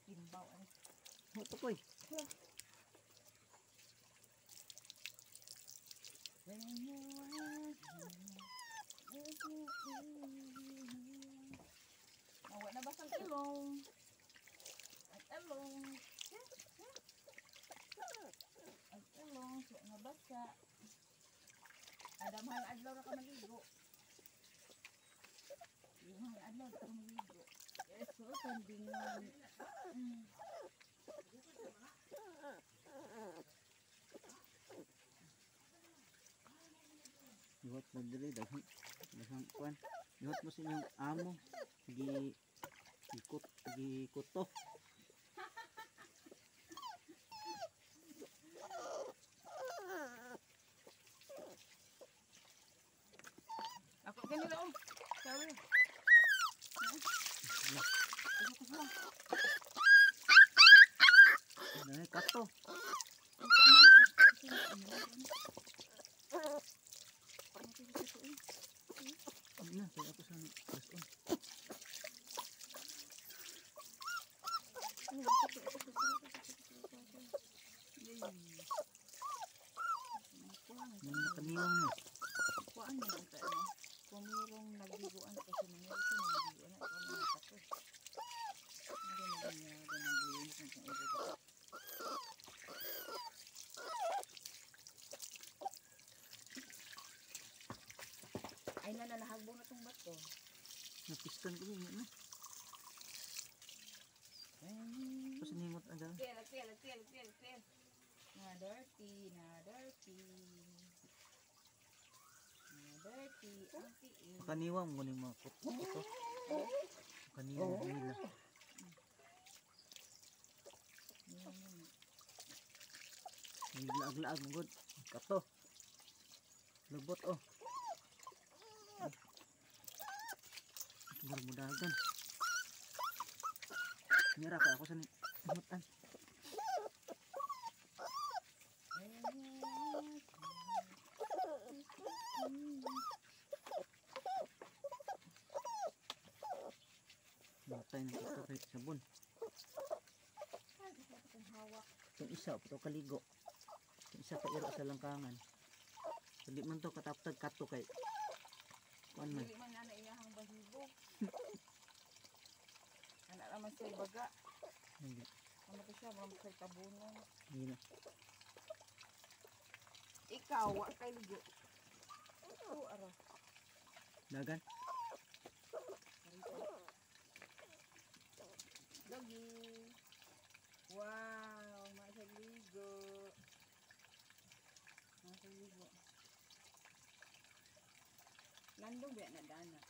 Timbaw ano. Mo to koy. Awa na ba sang ilong? At ilong. Ang ilong, so nabasa. Adamhan adlaw ra ka maligo. Yung adlaw ra ka maligo. Yes, so kandingan. Liwat na dili daghang daghang kuan. Liwat mo sa inyong amo. Gi ikot gi kuto. Ako ganila oh. Sorry. Dai kato. Na, kaya ako sa rason. Nang nakaniwang na. Kuan na ito no. Kung mayroong nagliguan kasi nangyari ito nagliguan na ito mga kato. Hindi na niya ganang linis ng kung ito. Ay na nanahagbong na itong bato. Napiskan ko yun na. Tapos ningot agad. Tel, tel, tel, tel, tel. Na dirty, na dirty. Na dirty, ang tiil. Makaniwang mo ni mga kuto. Ito. Makaniwang nila. Naglaag-laag mo good. Kato. Lubot oh. Murmudagan. Mira ka ako sa nimutan. Matay ng ito kay sabon. Itong isa, ito kaligo. Itong isa kairo sa langkangan. Hindi man to kataptag kato kay kuan man. Dili man na iyahang bahibo. Anak naman siya baga. Hindi. Ano to siya, mga siya tabunan. Hindi na. Ikaw, wa kay ligo. Oo, ara. Dagan. Doggy. Wow, masagligo. Masagligo. Landong ba na dana?